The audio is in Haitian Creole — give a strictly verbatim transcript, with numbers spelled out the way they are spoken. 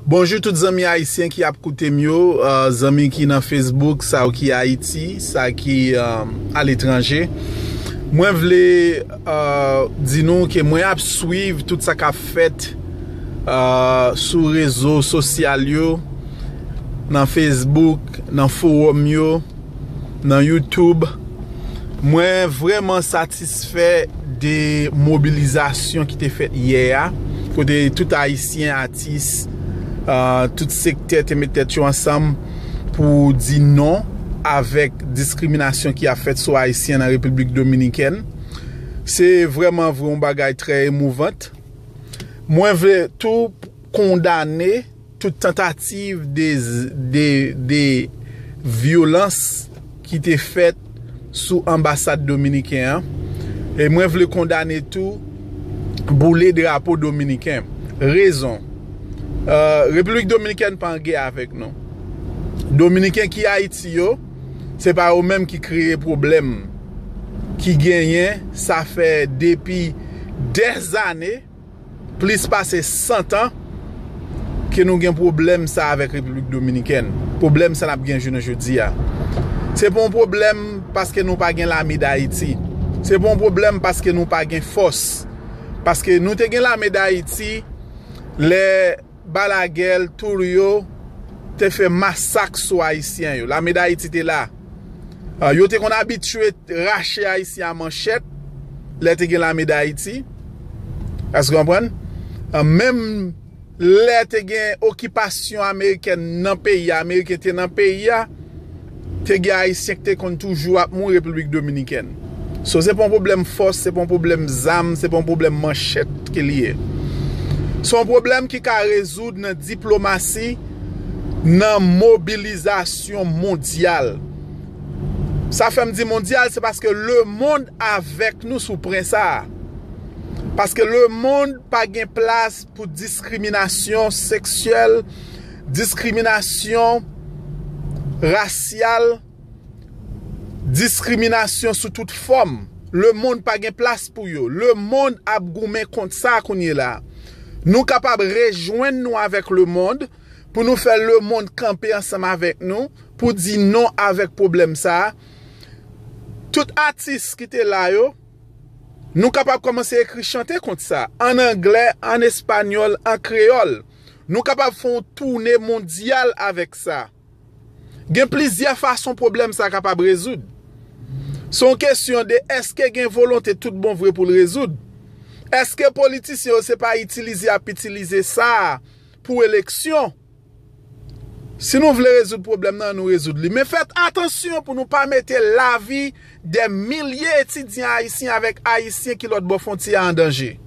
Bonjou tout zanmi ayisyen ki ap koute m yo, uh, zanmi ki nan Facebook, sa yo ki Ayiti, sa ki uh, aletranje. Mwen vle uh, di nou ke mwen ap swiv tout sa k ap fèt uh, sou rezo sosyal yo, nan Facebook, nan fowòm yo, nan YouTube. Mwen vrèman satisfè de mobilizasyon ki te fèt yè a, kote tout ayisyen, atis, uh, tout sektè te met tèt yo ansanm pou di non avèk diskriminasyon ki ap fèt sou ayisyen nan Repiblik Dominikèn. Se vrèman vre yon bagay trè emouvant. Mwen vle tou kondane tout tantativ de, de, de vyolans ki te fèt sou anbasad dominiken an. E mwen vle kondane tou boule drapo dominiken. Rezon, uh, Repiblik Dominikèn pa an gè avèk nou. Dominiken ki Ayiti yo, se pa yo menm ki kreye pwoblèm ki genyen, sa fè depi dèzane, plis pase san tan ke nou gen pwoblèm sa avèk Repiblik Dominikèn. Pwoblèm sa n ap gen jounen jodi a. Se pa yon pwoblèm paske nou pa gen lame Dayiti. Se pa yon pwoblèm paske nou pa gen fòs. Paske nou te gen lame Dayiti lè Balagè, Tourio te fè masak sou ayisyen yo. Lame Dayiti te la. Uh, yo te konn abitye rache ayisyen a manchèt lè te gen lame Dayiti. Èske w konprann? Uh, menm lè te gen okipasyon amerikèn nan peyi a, ameriken te nan peyi a, te gen ayisyen ki te konn toujou ap mouri Repiblik Dominikèn. So, se pa yon pwoblèm fòs, se pa yon pwoblèm zam, se pa yon pwoblèm manchèt ke li ye. Se yon pwoblèm ki ka rezoud nan diplomasi, nan mobilizasyon mondyal. Sa fè m di mondyal, se paske lemonn avèk nou sou pwen sa a. Paske lemonn pa gen plas pou diskriminasyon seksyèl, diskriminasyon rasyal, diskriminasyon sou tout fòm. Lemonn pa gen plas pou yo. Lemonn ap goumen kont sa kounye la. Nou kapab rejwenn nou avèk lemonn pou nou fè lemonn kanpe ansanm avèk nou pou di non avèk pwoblèm sa a. Tout atis ki te la yo, nou kapab kòmanse ekri chante kont sa, ann anglè, ann espanyòl, an kreyòl. Nou kapab fè yon toune mondyal avèk sa. Gen plizyè fason pwoblèm sa kapab rezoud. Se yon kesyon de èske gen volonte tout bon vre pou l rezoud. Èske politisyen yo se pa itilize y ap itilize sa a pou eleksyon? Si nou vle rezoud pwoblèm nan, nou rezoud li. Men fèt atansyon pou nou pa mete lavi dè milye etidyan ayisyen avèk ayisyen ki lòt bò fwontyè a an danje.